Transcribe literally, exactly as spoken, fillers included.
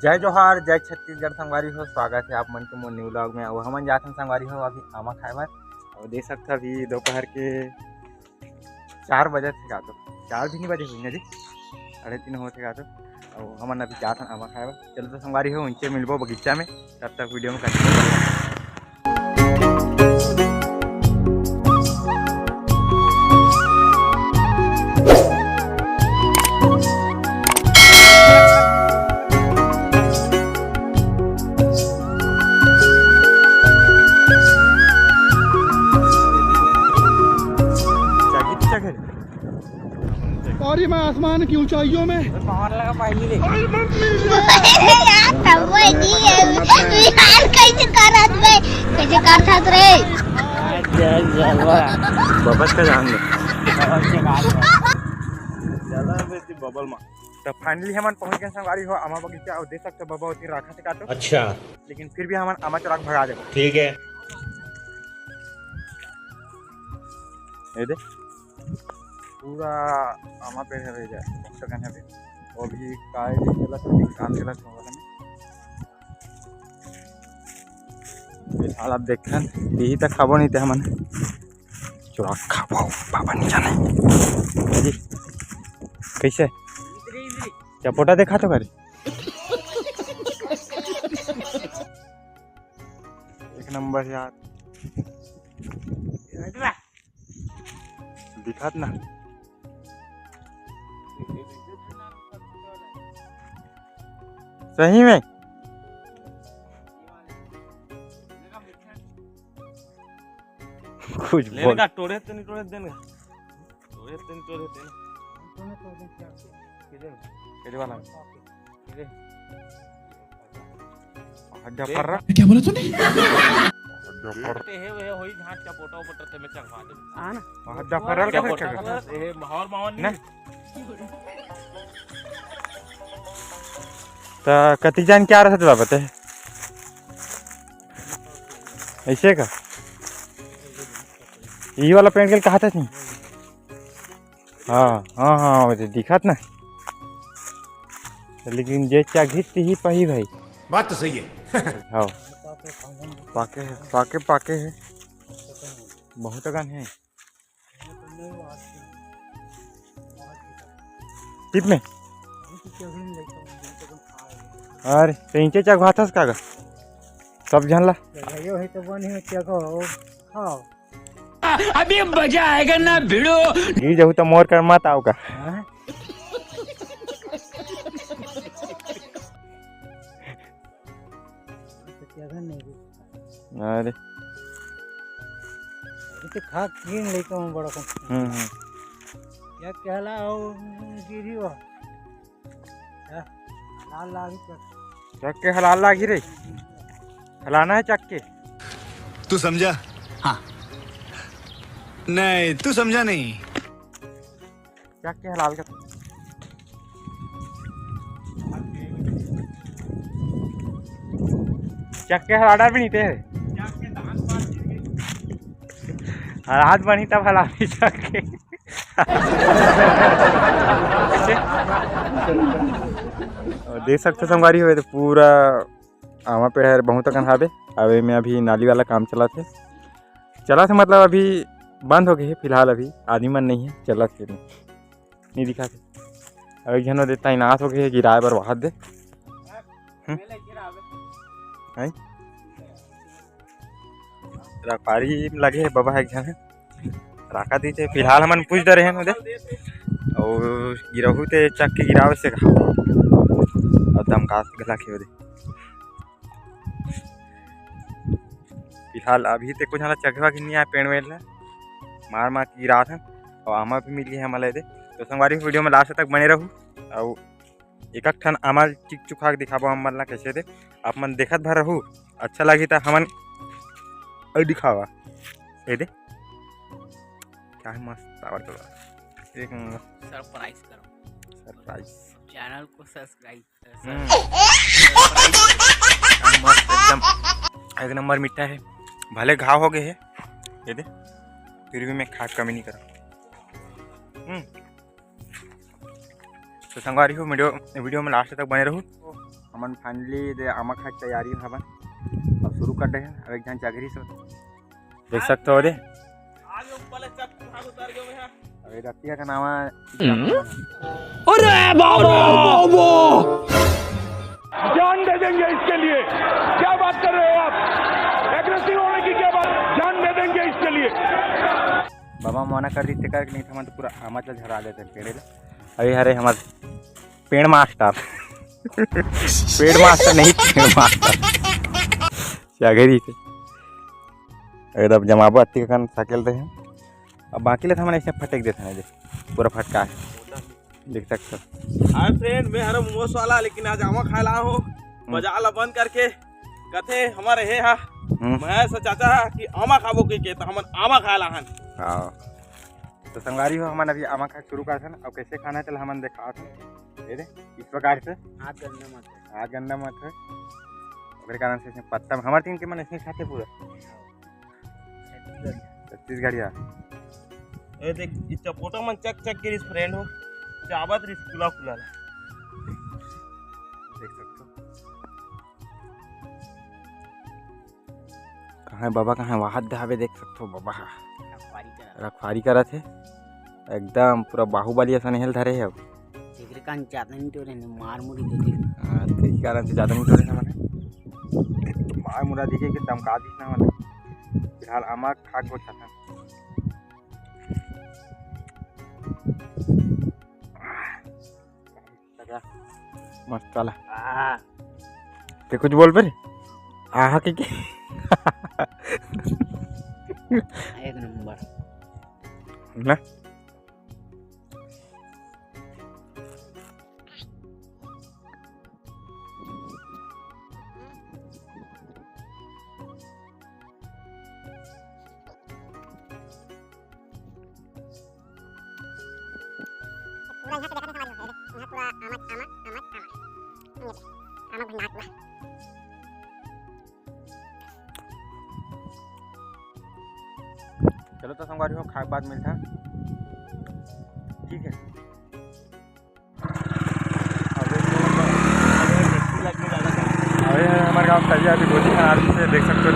जय जोहार, जय छत्तीसगढ़ संगवारी हो, स्वागत हे आप मन के मोर न्यू व्लॉग में। अउ हमन जाथन संगवारी हो अभी आमा खाए बर। अउ देख सकथव अभी दोपहर के चार बजत हे का तो, चार भी नहीं बजे होही ना जी, साढ़े तीन होत हे का तो। अउ हमन अभी जाथन आमा खाए बर। चलो तो संगवारी हो, उनसे मिलबो बगीचा में, तब तक वीडियो में continue। और ये मैं आसमान की ऊंचाइयों में। यार, तब वो नहीं है। यार, कैसे करत बे? कैसे करत रे? बबस का जान दे। चला बे, तू बबल मार। तो finally हमन पहुंच गए संगवारी हो आमा बगीचा। अउ देख सकते हो बबा होती राखा से काटो। अच्छा। लेकिन फिर भी हमन आमा चुरा के भगा देबो। ठीक है। ये दे, पूरा आमा पेड़ हवे जा, बहुत कन हवे। वो भी काय चलत हे, काम चलत हे, फिलहाल आप देखन, यही तक खाबो नहीं ते हमन चुरा खाबो, बाबा नहीं जाने। अरे, कैसे? चपोटा देखा तो करे। एक नंबर यार। दिखात ना। सही में। कुछ ले बोल। लेगा, टोड़े तो नहीं टोड़े देना। टोड़े तो नहीं टोड़े देना। किधर? किधर वाला? किधर? हड्डा ले। फर्रा। क्या बोला तूने? हड्डा फर्रा। ते हे, वे होई घाट का पोटा पोटा ते में चढ़वा दे। हाँ ना? हड्डा फर्रा का चपोटा चढ़वा। ते हे, माहौल माहौल ना? नहीं। त कति जान क्या रहत बाबा ते? ऐसे का? ये वाला पेंट के कहा था नहीं? हाँ, हाँ, हाँ, वो तो दिखत ना। लेकिन जे चाघी तिही पाही भाई। बात तो सही है। हाँ। पाके है, पाके, पाके है। बहुत अकन है। टिप में। अरे, तो इंचे चघवाथस का गा? सब झन ला। यो है तो बन है चघो। खाओ। अभी मजा आएगा ना भिड़ो। गिर जाहू त मोर कर मत आओ का। हाँ? अरे। ये तो खा के लेके हूँ बड़ा कम। हम्म, हम्म। क्या कहला हो गिरी हो? चक्के हलाल लागी रे। हलाना है चक्के। तू समझा? हाँ। नहीं, तू समझा नहीं। चक्के हलाल कर। चक्के हलाना भी नहीं थे। हलाल बनी तब हलाल चक्के। और देख सकते हो संगवारी हो, ये तो पूरा आमा पेड़ है, बहुत अकन हावे। अब एमे अभी नाली वाला काम चलत हे, चलत हे मतलब अभी बंद हो गए हे फिलहाल, अभी आदमी मन नहीं है, चलत हे नहीं, नहीं दिखा थे। अब एक झन दे तैनात हो गए हे गिराए बर वहाद दे। हम्म? हैं? रखवारी लगे हे बाबा, एक झन हे। राखा दीजिए, फिलहाल हमन पूछ डरे हन ओदे। अउ गिरहू ते चक के गिरावे से कहा। अउ दमकास घला के ओदे। फिलहाल अभी ते कुछ ना चघवा के नहीं आए पेड़ वेड़ ला। मार मार के गिरात हन। अउ आमा भी मिली है हमला एदे। तो संगवारी वीडियो में लास्ट तक बने रहू। अउ एक एक ठन आमा चिक चुखा के दिखाबो हम मन ला कैसे दे। आप मन देखत भर रहू, अच्छा लगी त हमन अउ दिखावा। ये दे, क्या है मस्त आवाज चला। एक नंबर। सरप्राइज करो। सरप्राइज। चैनल को सब्सक्राइब। हम्म। मस्त एकदम, एक नंबर मीठा है। भले घाव हो गए है, ये दे, फिर भी मैं खा के कमी नहीं करा। हम्म। तो संगवारी हो, वीडियो, वीडियो में लास्ट तक बने रहू। हमन finally दे आमा खाए के तैयारी में हवन। अब शुरू कर दे हन। अब एक झन चघरी से देख सकत हो रे। आज वो पहले चक उठा उतार गए हैं। अबे रतिया का नाम है। अरे बाबा, बाबा! जान दे देंगे इसके लिए। क्या बात कर रहे हो आप? एग्रेसिव होने की क्या बात? जान दे देंगे इसके लिए। बाबा मना कर दी, तेकर नहीं था, मैं तो पूरा आमा चल झरा देते पेड़े ले। अभी हरे हमारे पेड़ मास्टर। पेड़ मास्टर नहीं, पेड़ मास्टर। क्या गई थी? एकदम जमाबो अत्ती कन साकेल दे हैं। अब बाकी ले तो हमन ऐसे फटेक देते हैं, देख, पूरा फटका है, देख सकते हो। हाय फ्रेंड, मैं हरो मोमोस वाला, लेकिन आज आमा खाए ला हो। बाजार ला बंद करके कथे हमारे हे हा हम्म। मैं से चाचा हा कि आमा खाबो कहिके, तो हमन आमा खाए ला हन। हाँ। तो संगवारी हो, हमन अभी आमा खाए शुरू करथन। अब कैसे खाना है, चल हमन दिखात हन। ये दे, इस प्रकार से। हाथ गंदा मत हो। हाथ गंदा मत हो। ओकरे कारण से इसमें पत्ता, हमारे टीम के मन इसमें खाते पूरा। छत्तीसगढ़िया। छत्तीसगढ़िया। ए देख, ई चपोटा मन चक चक के रिस फ्रेंड हो। चाबत रिस कुला कुला ला। देख सकते हो। कहाँ है बाबा, कहाँ है? वहाद दहावे देख सकते हो बाबा। रखवारी करा। रखवारी करत है। एकदम पूरा बाहुबली असन हेल धरे है अब। तेकरे कान जादा नहीं टोरे ने, मार मुड़ी देते। हाँ, तो इसी कारण से जादा नहीं टोरे ना मने। मार मुड़ा दिखे कि धमका दिस ना मने। फिलहाल आमा खा के उठाता। मस्त वाला। आहा। ते कुछ बोल बे रे? आहा के, के? एक नंबर। ना? पूरा यहाँ से देखा था, समझ में, यहाँ पूरा आमक, आमक, आमक, आमक। ये देख, आमक भंडार पूरा। चलो तो संगवारी हो, खाए के बाद मिलता। ठीक है। अबे हमारे गाँव तरिया अभी गोदी खराब से देख सकते हो,